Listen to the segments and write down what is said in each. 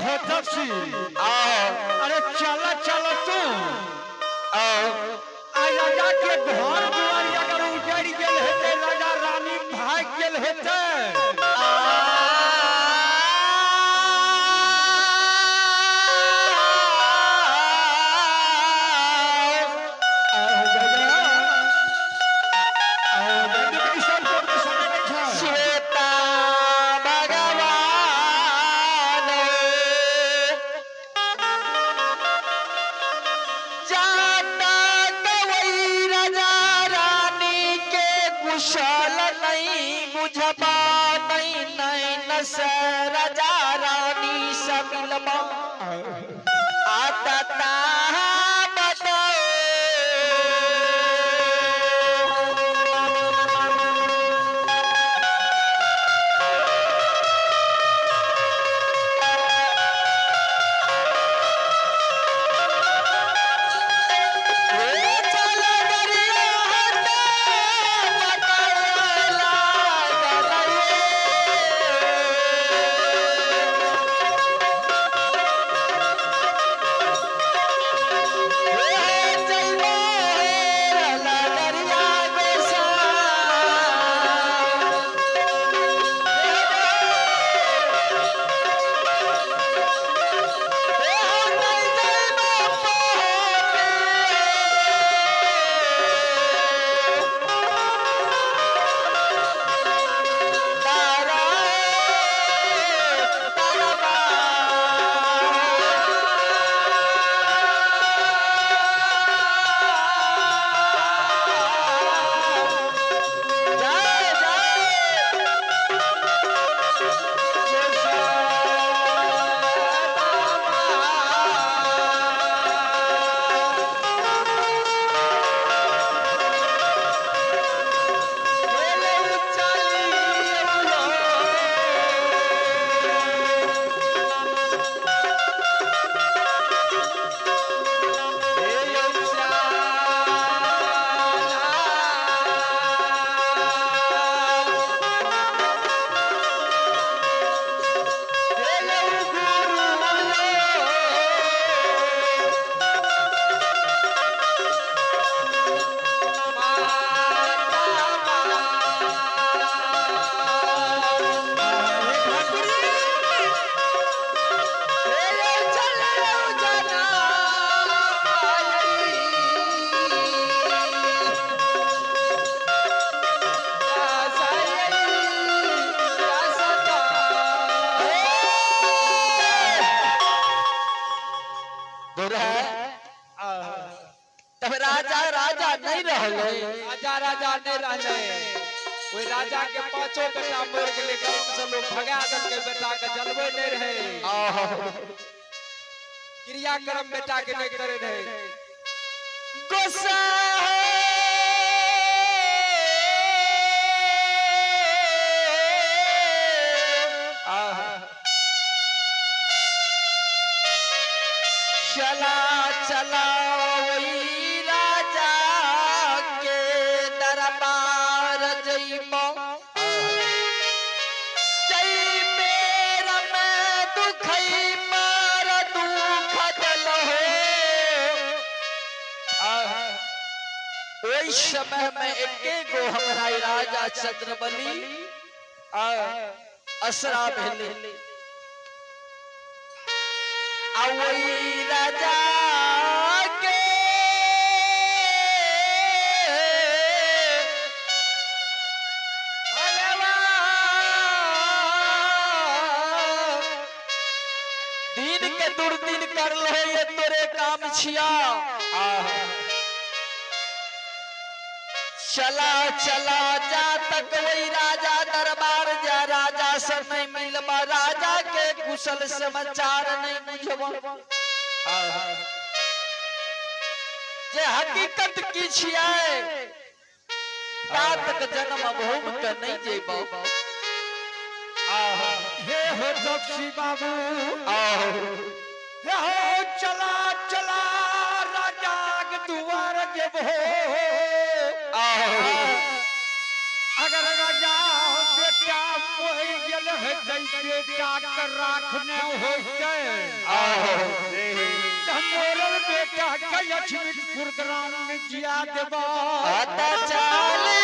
हो तपसी, अरे चल चल तू। आ राजा के घर दुआर अगर उजड़ गेल हेतै, राजा रानी भाग गेल हेतै। श्वेता भगवान जाता गवई राजा रानी के कुशल नहीं बुझबा, नहीं नहीं नस राजा रानी से मिलबा आता तब राजा राजा नहीं रहले, राजा राजा नहीं रहले। ओहि राजा के पांचों बेटा मर गेलै, गांव से लोग भगा देलकै, बेटा के जलबै नहीं रहे, क्रियाक्रम बेटा के नहीं करे रहे। गुस्सा चला चला वही राजा के दरबार जइबो, जइबे में दुखई मार दुख दलहो। ओहि समय में एके गो हमरा राजा चंद्रबली असरा भेलै, आ वही राजा के भगवान दिन के दुर्दिन कर लो, ये तोरे काम छिया। चला चला जा तक वही राजा दरबार जा, राजा से नहीं मिलबा, राजा के कुशल समाचार नहीं बुझबा, जे हकीकत की छियै ता तक जन्म भूम के नहीं जेबो। हे हो तपसी बाबू, हे हो चला चला राजा के दुआर जेबो। अगर राजा बेटा मोहि गेल हेतै, बेटा के राखने होइतै। जिया देबा। आता चले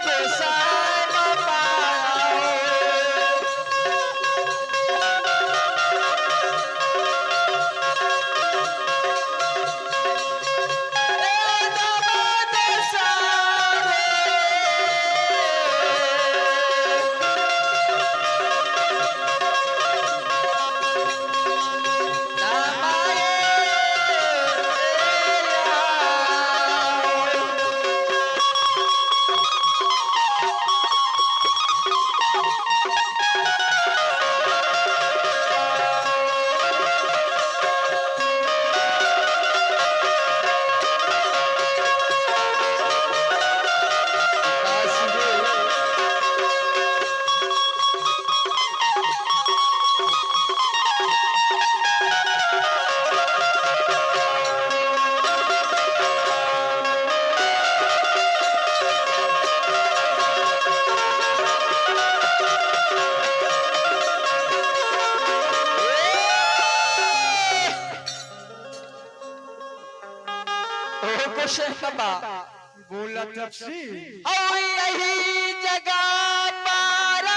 गोसाई बाबा। बोला तपसी। और यही जगह पर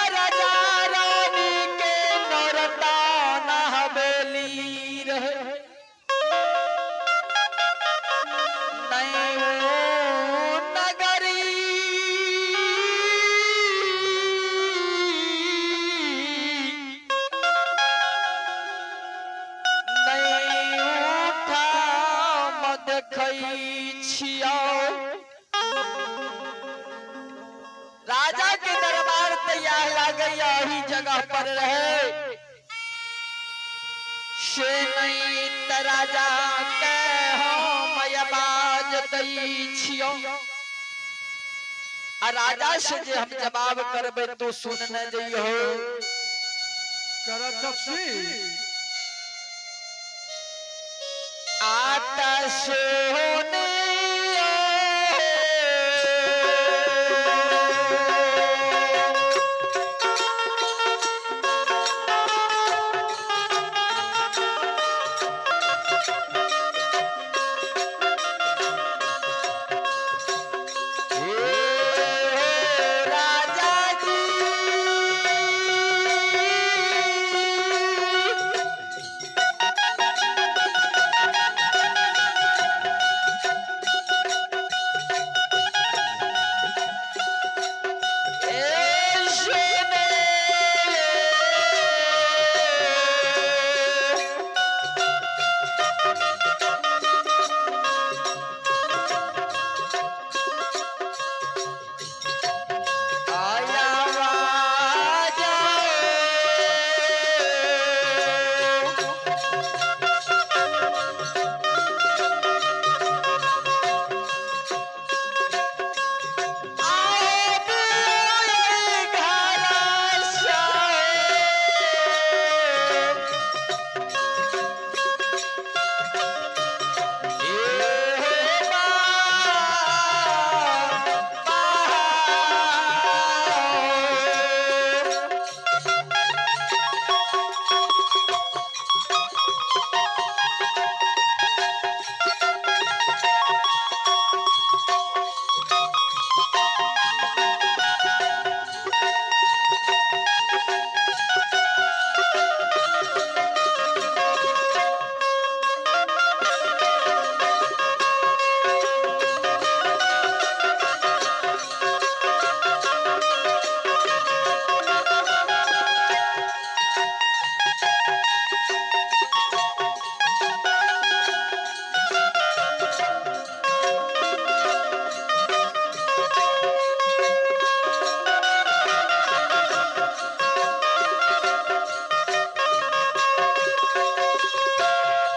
छियौ। राजा के दरबार तैयार लागैया एही जगह पर रहे से नहीं त राजा के हम आवाज दै छियौ। आ राजा से जे हम जवाब करबै तो सुन न जइहो। कर तफसील। आता सोने राजा जी, ए सुने आया राजा।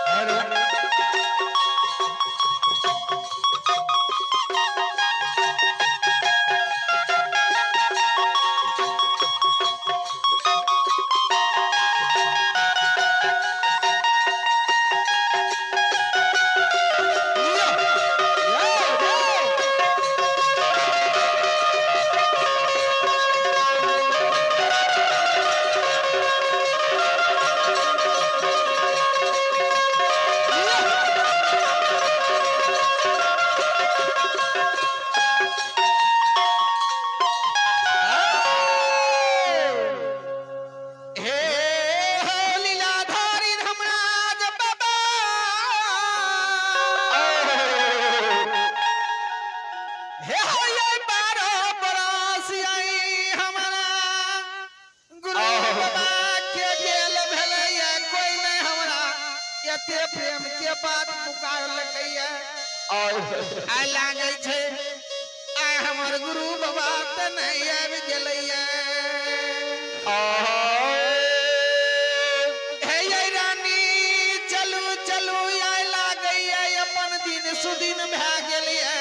हेलो। हे हो लीलाधारी धमराज बाबा, हे हो ये 12 बरस आई हमरा गुरु बाबा के गेल भेलैया, कोई नहीं हमरा एते प्रेम के बात पुकारलकैया। आइ लागै छै आइ हमर गुरु बाबा तऽ नहि आबि गेलैया। हे यै रानी चलू चलू, आइ लागैया अपन दिन सुदिन भए गेलैया।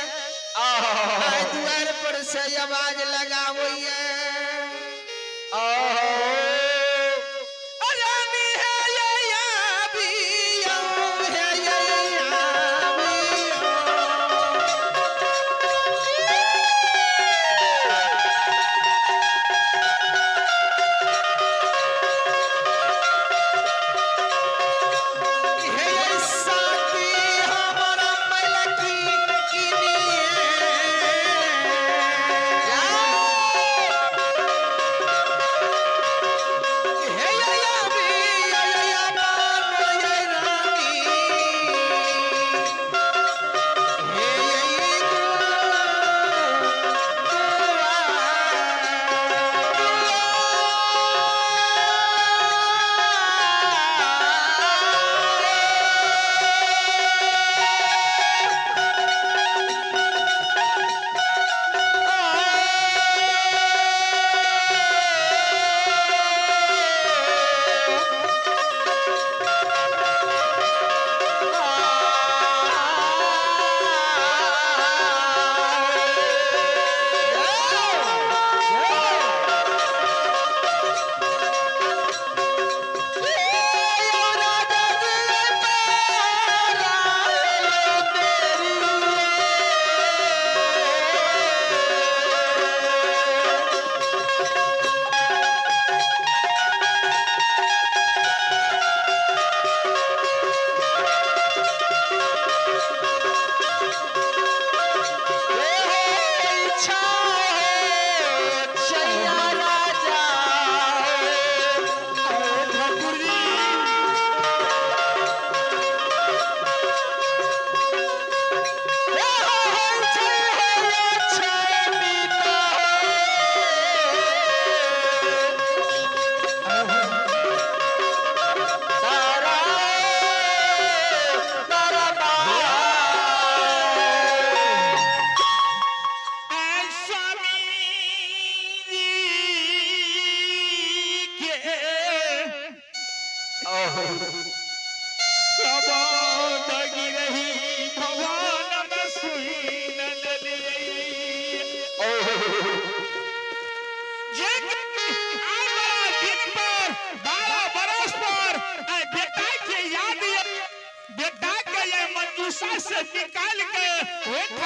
आइ दुआरि पर से आवाज लगाबैया, रानी हे यै आबियौ, हे यै आबियौ। हे यै साथी हमरा मलकी किनिए।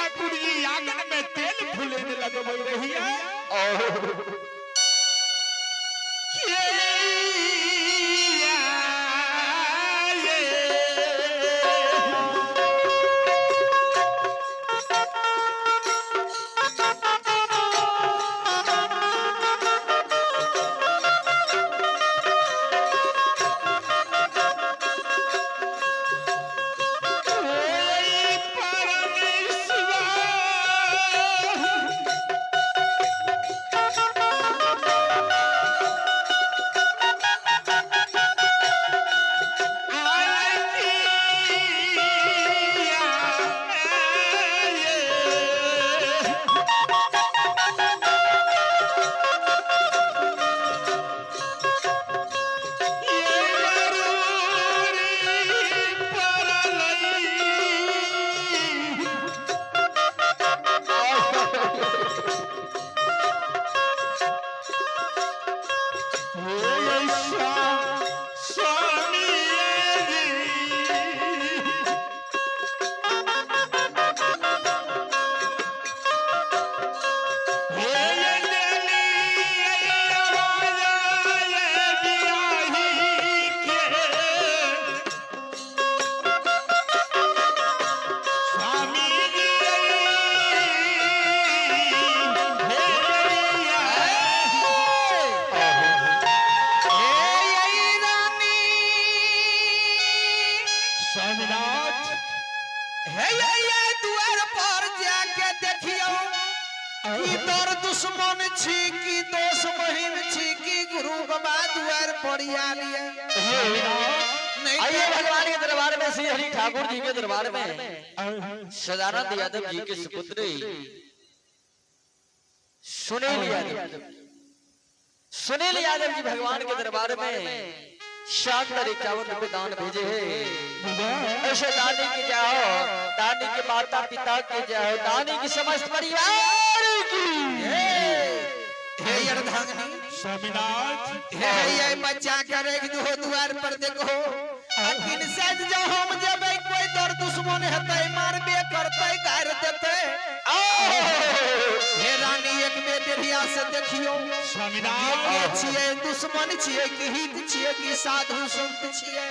ठाकुर जी आंगन में तेल फुलेने लगबै रहिए। हे रानी स्वामीनाथ, हे ये दुआर पर जाके देखियो की तोर दुश्मन छी की दोष बहिन छी की गुरु बाबा दुआर पर आयल ये। नहीं आइए भगवान के दरबार में, श्री हरि ठाकुर जी के दरबार में सदानंद यादव जी के सुपुत्र सुनील यादव, सुनील यादव जी भगवान के दरबार में शानदार 51 रुपए दान भेजे हैं। ऐसे दानी की जाओ, दानी के माता पिता की जाओ, दानी की समस्त परिवार की। हे अर्धांगिनी स्वामीनाथ, हे ये बच्चा के रख दो दुआर पर देखो अकिन से जो हम जेबै कोई दर दुश्मन हेतै मारबे करतै गार देतै। हे रानी एक बेर डेढ़िया से देखियो स्वामीनाथ, के छियै दुश्मन छियै कि हित छियै कि साधु संत छियै।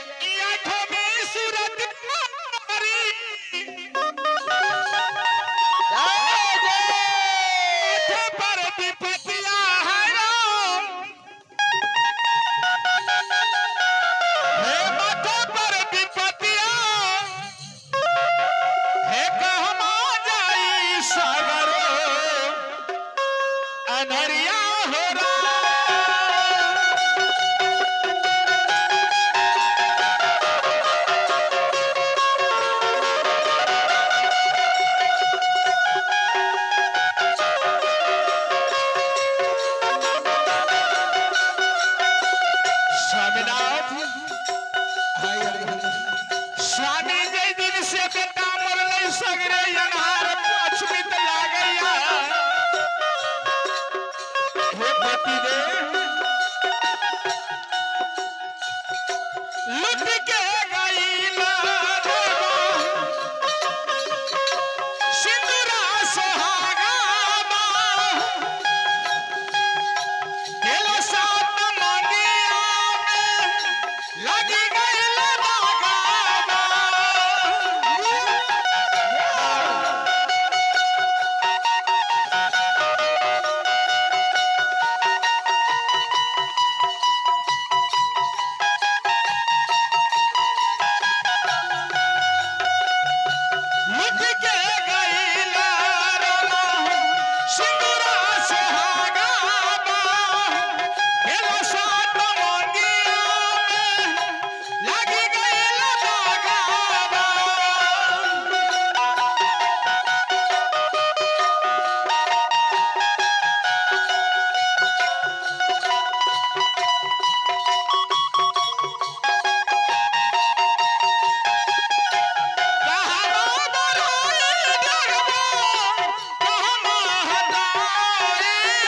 आठों में सूरत मारी, आठों पर विपत्तियां हरो, हे माथे पर विपत्तियां, हे कहमा जाई सागरो अनहरिया हो रा। स्वामीनाथ, स्वामी जय दिन से बेटा मरलै सगरे अन्हार पछमित लागैया। हे पतिदेव, लुट के गईला देवा, सिंदूरा सोहागा दिल सात मांगिया में लगी गईल बागाना। लुट के गईला रामा, सिंदूरा सोहागा दिल सात मांगिया में लगी गईल बागाना। कहाँ बढ़ाई डरबो, कहाँ हटाई।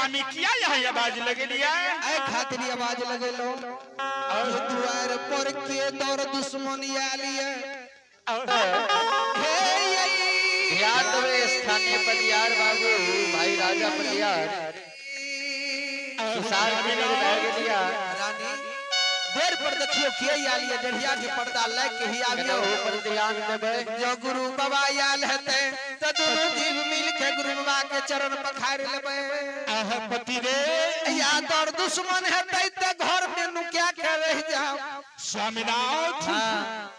स्वामी, किया यह आवाज लगेलियै? एहि खातिर ई आवाज लगेलो जे दुआर पर के दौर दुश्मन आयल ये। हे ये ध्यान देवे स्थानीय पटियार बाबू, भाई राजा पटियार तुषार के मेरे भए गेलिया। रानी, देर पर देखियो के आयल ये, डेढ़िया के पर्दा लग के ही कना आबियो। ओहू पर ध्यान देबै। जो गुरु बाबा आयल हेतै त दुनू जीव मिल के गुरु बाबा के चरण पखारि लेबै। आह पति रे। या दौर दुश्मन हेतै त घर में नुकिया के रह जाओ। स्वामीनाथ। हाँ।